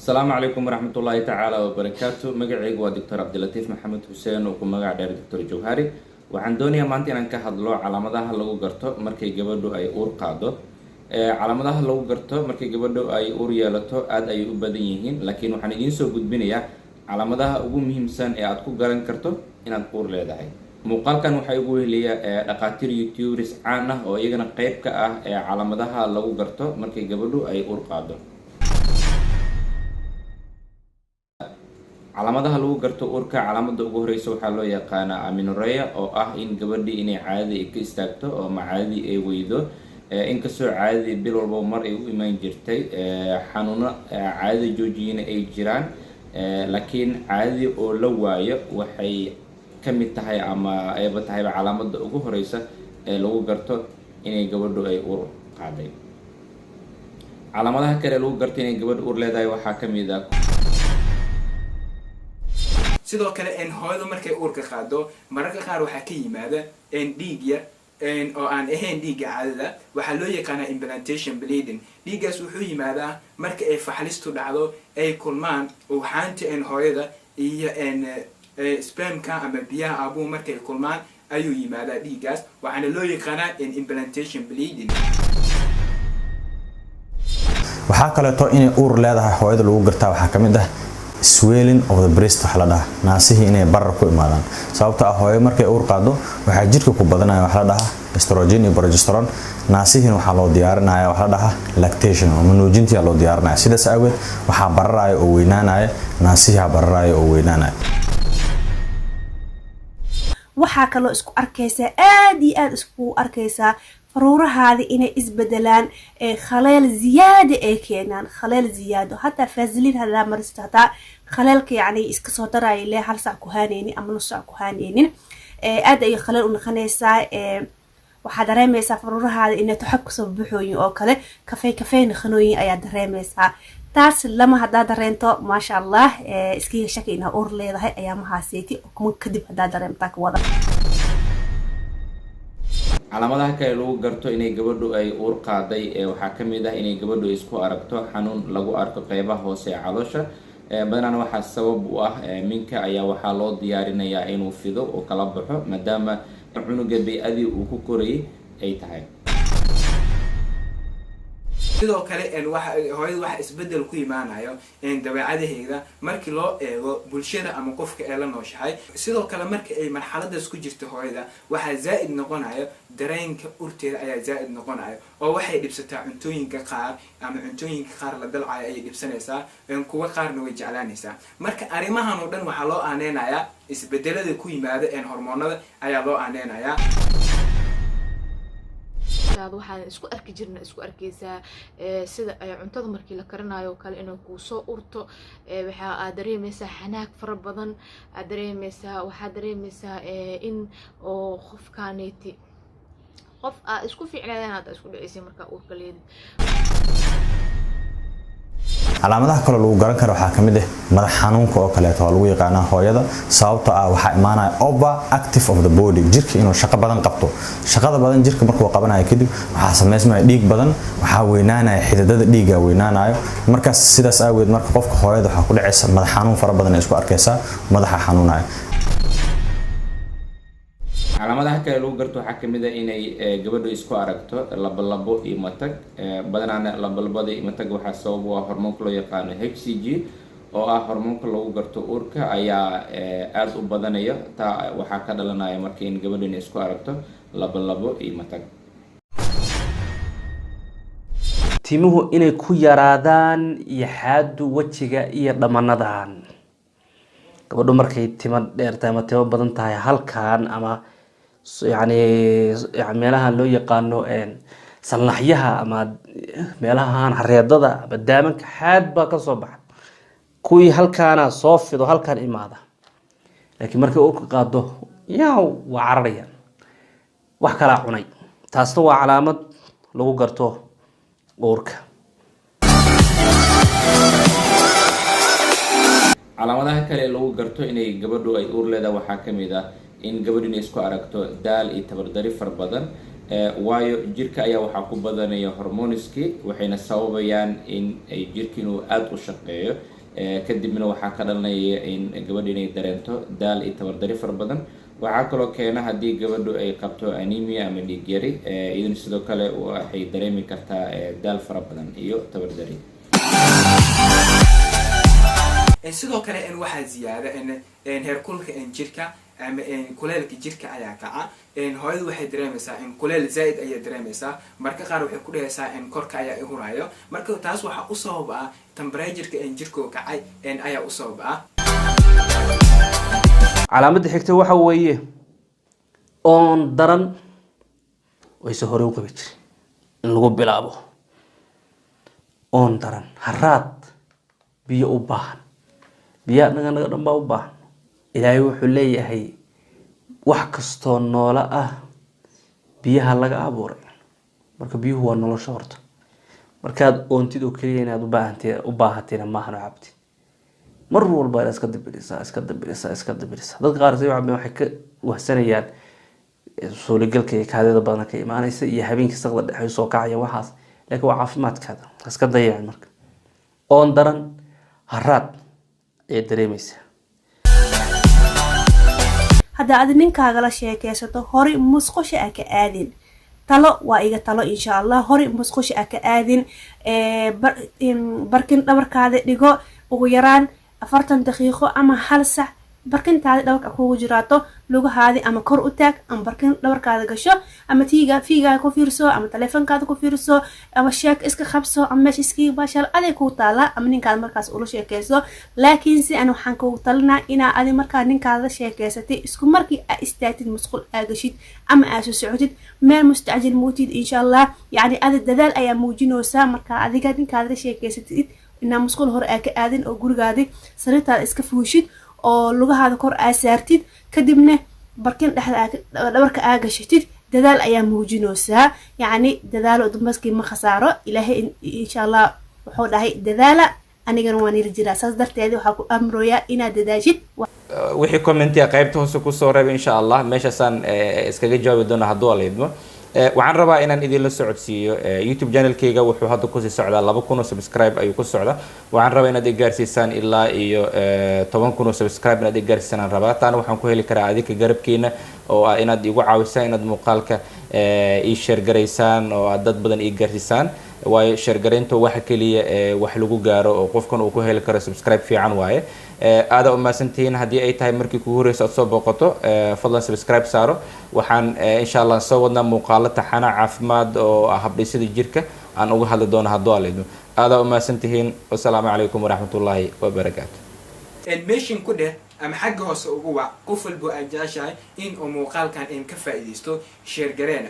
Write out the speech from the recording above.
Asalaamu calaykum waraxmatullaahi tacaala wabarakaatu. Magacaygu waa Doctor Cabdilatiif Maxamed Xuseen oo ku magac dheer Doctor Jawhari. Waxaan doonayaa maanta inaan ka hadlo calaamadaha lagu garto markay gabadhu ay uur qaado. Calaamadaha lagu garto markay gabadhu ay uur yeelato aada ayay u badan yihiin, laakiin waxaan idiin soo gudbinayaa calaamadaha ugu muhiimsan ee aad ku garan karto inaad uur leedahay. Muuqaalkan waxaa igu heliya dhaqaatiir YouTubers caan ah oo iyagana qeyb ka ah ee calaamadaha lagu garto markay gabadhu ay uur qaado. Calaamadaha lagu garto uurka, calaamada ugu horeysa waxaa loo yaqaanaa amenorrhea, oo ah in gabadhii inay caadadii ay ka istaagto oo ama caadadii ay weydo, inkastoo caadadii bil walba mar ay u imaan jirtay. Xanuuno caadada joojiyana ay jiraan, laakiin caadadii oo la waayo waxay ka mid tahay ama ayba tahayba calaamada ugu horeysa ee lagu garto inay gabadhu ay uur qaaday. Calaamadaha kale lagu garto inay gabadhu uur leedahay waxaa ka mid ah Sidoo kale, hooyadu markay uurka qaado, mararka qaar waxaa ka yimaada dhiig yar oo aan ahayn dhiigga caadada. Waxaa loo yaqaanaa implantation bleeding. Dhiiggaas wuxuu yimaadaa marka ay faxlistu dhacdo, ay kulmaan ugxaanta hooyada iyo spermka ama biyaha aabuhu. Markay kulmaan ayuu yimaadaa dhiiggaas, waxaana loo yaqaanaa implantation bleeding. Waxaa kaleeto inay uur leedahay hooyada lagu gartaa waxaa kamid ah swelling of the breast, waxa la dhahaa naasihii inay barar ku imaadaan, sababtoo ah hooyo markay uur qaado waxaa jirka ku badanaya waxa la dhahaa estrogen iyo progesterone. Naasihiina waxaa loo diyaarinaya waxa la dhahaa lactation ama nuujintii loo diyaarinaya. Sidaas awgeed waxaa bararaya oo weynaanaya naasihaa, bararaya oo weynaanaya. Waxaa kaloo isku arkaysaa, aada iyo aada isku arkaysaa, faruurahaada inay isbedelaan, khaleel ziyaada ay keenaan, khaleel ziyaado. Hataa Vaseline hadaa maristo, hataa khaleelka yacni iska soo daraya le hal sac ku haaneynin ama nus sac ku haaneynin, aad ayay khaleel u noqonaysaa. Waxaa dareemaysaa faruurahaada inay toxob kasoo buxooyin oo kale, kafey kafey naqanooyin ayaa dareemaysaa. Taas lama haddaa dareento, maasha Allah, iskaga shaki inaa uur leedahay ayaa mahaaseeti kuma kadib haddaa dareemtaa ka wada. Calaamadaha kale lagu garto inay gabadhu ay uur qaaday waxaa ka mid ah inay gabadhu isku aragto xanuun lagu arko qeybaha hoose ee caloosha. Badanaan waxaa sabab u ah minka ayaa waxaa loo diyaarinayaa inuu fido oo kala baxo, maadaama cunuga bay-adii uu ku korayay ay tahay. Sidoo kale, hooyada waxa isbedel ku imaanayo dabeecadaheeda markii loo eego bulshada ama qofka ee la nooshahay. Sidoo kale, marka ay marxaladaas ku jirto hooyada, waxaa zaa'id noqonayo dareenka urteeda ayaa zaa'id noqonayo, oo waxay dhibsataa cuntooyinka qaar ama cuntooyinka qaar la dalcayo ayay dhibsanaysaa, kuwa qaarna way jeclaanaysaa. Marka arrimahan oo dhan waxaa loo aaneynayaa isbedelada ku yimaada hormoonada ayaa loo aaneynayaa. Waxaan isku arki jirna isku arkaysaa sida cuntada markii la karinayo oo kale inay kuu soo urto. Waxa aad dareemaysaa xanaag fara badan aad dareemaysaa. Waxaad dareemaysaa in oo qofkaneeti qof aad isku fiicnaadeen aad isku dhicisay markaa uurka leedid. Calaamadaha kaloo lagu garan karo waxaa kamid ah madax xanuunka oo kaleeto waa lagu yaqaanaa hooyada, sababtoo ah waxaa imaanaya over active of the body, jirka inuu shaqo badan qabto. Shaqada badan jirka markuu qabanayo kadib waxaa samaysmaya dhiig badan, waxaa weynaanaya xididada dhiigga weynaanayo. Markaas sidaas aageed marka qofka hooyada waxaa ku dhacaysa madax xanuun fara badan ay isku arkaysaa, madaxa xanuunaya. Calaamadaha kale lagu garto waxaa kamid ah inay gabadhu isku aragto labolabo iyo matag. Badanaana labolabada iyo matag waxaa sabab u ah hormoonka loo yaqaano HCG, oo ah hormoonka lagu garto uurka, ayaa aada u badanaya. Taa waxaa ka dhalanaya marka in gabadhu inay isku aragto labolabo iyo matag. Timuhu inay ku yaraadaan iyo xaadu wejiga iyo dhamanadan. Gabadhu markay timo dheertahay ama timo badan tahay, halkan ama yani meelahan loo yaqaano salnaxyaha ama meelahan xareedada ama daamanka, xaad baa kasoo baxa. Kuwii halkaana soo fido, halkaan imaada, laakiin markay uurka qaado yaw waa cararayaan, wax kalaa cunay. Taasna waa calaamad lagu garto uurka. Calaamadaha kale ee lagu garto inay gabadhu ay uur leedahay waxaa kamid ah in gabadhu inay isku aragto daal iyo tabardari fara badan. Waayo jirka ayaa waxaa ku badanaya hormoniskii, waxayna sababayaan in ay jirka inuu aada u shaqeeyo. Kadibna waxaa ka dhalanaya in gabadha inay dareento daal iyo tabardari fara badan. Waxaa kaloo keena haddii gabadhu ay qabto anemia ama dhiig yari, iyaduna sidoo kale waxay dareemi kartaa daal fara badan iyo tabardari. Sidoo kale waxaa ziyaada heerkulka jirka ama kuleelka jirka ayaa kaca. Hooyadu waxay dareemaysaa in kuleel zaaid ayay dareemaysaa. Marka qaar waxay ku dhehaysaa in korka ayaa i huraayo. Marka taas waxaa u sabab ah temperatureka jirkoo kacay ayaa u sabab ah. Calaamadda xigta waxa weeye oon daran wayse hore u qabi jiray in lagu bilaabo oon daran, haraad, biyo u baahan. Biyaha naga naga dhan baa u baahan. Ilaahay wuxuu leeyahay wax kastoo noolo ah biyaha laga abuuray. Marka biyuhu waa nolosha horta. Markaad oontid oo keliya inaad u baahatina maahan oo cabtid. Mar walba inaad iska dabirisaa, iska dabirisaa, iska dabirisaa. Dadka qaar say u cabeen, waxay ka wahsanayaan suuligalka iyo kaadida badan ka imaanaysa iyo habeenkii saqda dhexe soo kacaya waxaas, laakiin waa caafimaadkaada, ha iska dayacin. Marka oon daran, haraad ayaad dareemaysaa. Hadda adi ninkaaga la sheekeysato, hore musqusha a ka aadin. Talo waa iga talo, insha Allah. Hore musqusha a ka aadin, barkin dhabarkaada dhigo ugu yaraan 40 daqiiqo ama hal sac. Barkintaada dhabarka kugu jiraato, lugahaadi ama kor u taag ama barkin dhabarkaada gasho ama tiiga fiigaaga ku fiirso ama taleefonkaada ku fiirso ama sheek iska qabso ama meesha iskiga baashaal, aday kuu taala, ama ninkaada markaas ula sheekeyso. Laakiinse ani waxaan kugu talinaa inaa adi markaa ninkaada la sheekeysatay isku markii aa istaagtid, musqul aa gashid ama aa soo socotid meel mustacjil muutid, insha Allah. Yacni adi dadaal ayaa muujinaysaa markaa adiga ninkaada la sheekeysatid inaa musqul hore aa ka aadin oo gurigaadi sariirtaada iska fuushid oo lugahaada kor aa saartid, kadibna barkin dhexda dhabarka aa gashatid. Dadaal ayaa muujinaysaa. Yacni dadaalo dambaskii ma khasaaro. Ilaahay, insha Allah, wuxuu dhahay dadaala, anigana waan ila jiraa. Saas darteed waxaa ku amroyaa inaad dadaashid. Wixii commentiya qaybta hoose kusoo reebay, insha Allah meeshaasaan iskaga jawaabi doona hadduu Alla idmo. Waxaan rabaa inaan idinla socodsiiyo YouTube channelkayga wuxuu hadda kusii socdaa 2000 oo subscribe ayuu ku socdaa. Waxaan rabaa inaad i gaarsiisaan ilaa iyo 10,000 oo subscribe inaad i gaarsiisaan aan rabaa. Taana waxaan ku heli karaa adinka garabkiina oo ah inaad igu caawisaan, inaad muuqaalka ii share garaysaan oo aad dad badan ii gaarsiisaan, waayo share garaynta waxa keliya ee wax lagu gaaro oo qofkan uu ku heli karo subscribe fiican waaye. Aada u mahadsantihiin. Haddii ay tahay markii kugu horeysa aad soo booqato, fadlan subscribe saaro. Waxaan insha Allah soo wadnaa muuqaalo taxana caafimaad oo ah habdhisida jirka aan uga hadli doono hadduu Alla idmo. Aada u mahadsantihiin. Wasalaamu calaykum waraxmatullaahi wabarakaatu. Mention ku dheh ama xagga hoose ugu wac qof walbo aad jeceshahay in uu muuqaalkan in ka faa'iidaysto. Share gareena.